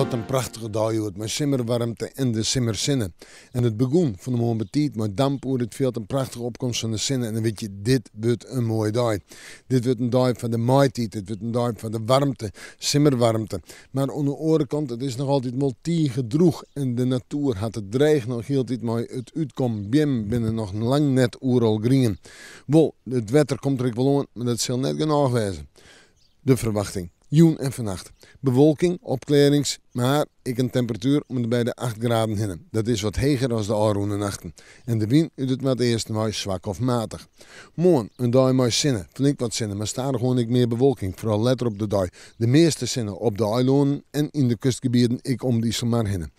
Wat in prachtige dei hjoed mei simmerwaarmte en de simmersinne. En it begûn fan 'e moarn betiid mei damp oer it fjild, in prachtige opkomst fan de sinne en dan wit je, dit wurdt in moaie dei. Dit wurdt in dei foar de maitiid, dit wurdt in dei foar de waarmte, simmerwaarmte. Mar oan de oare kant, it is noch altyd wol tige drûch en de natoer hat it dreech noch hieltyd mei it útkommen. Beammen binne noch lang net oeral grien. Wol, it wetter komt der ek wol oan, mar dat sil net genôch wêze. De ferwachting, jûn en fannacht. Bewolking, opklearrings, mar ek in temperatuer om en by de 8 graden hinne. Dat is wat heger as de ôfrûne nachten. En de wyn út it noardeasten wei swak of matich. Moarn, in dei mei sinne, flink wat sinne, mar stadichoan ek mear bewolking, foaral letter op de dei. De measte sinne op de eilannen en yn de kustgebieten ek om de Iselmar hinne.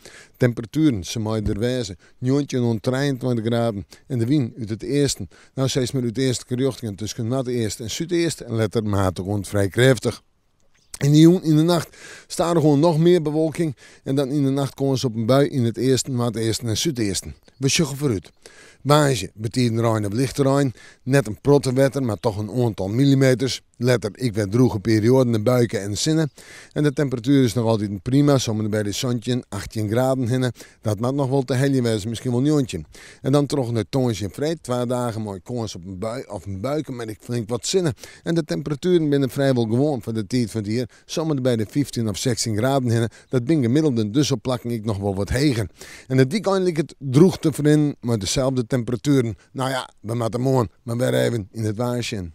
Temperatueren, se meie der wêze, 19 oant 23 graden en de wyn út it easten, no sis mar út eastlike rjochtingen tusken noardeast en súdeast en letter matich oant frij krêftich. Yn de jûn, yn de nacht, stadichoan noch mear bewolking en dan yn de nacht kâns op in bui yn it easten, noardeasten en súdeasten. We sjogge foarút. Woansdei betiden rein of lichte rein. Net in protte wetter, mar toch in oantal millimeters. Letter ek wer drûge perioaden, in buike en sinne. En de temperatuer is noch altyd prima, sa om en by de 17, 18 graden hinne. Dat moat noch wol te heljen wêze, miskien wol 19. En dan troch nei tongersdei en freed, twa dagen mei kâns op in bui of in buike, mar ek flink wat sinne. En de temperatueren binne frijwol gewoan foar de tiid fan it jier, sa om en by de 15 of 16 graden hinne. Dat binne gemiddelden, dus op plakken ek noch wol wat heger. En it wykein liket drûch te ferrinnen mei deselde temperatueren. No ja, we moatte moarn mar wer even yn it waar sjen.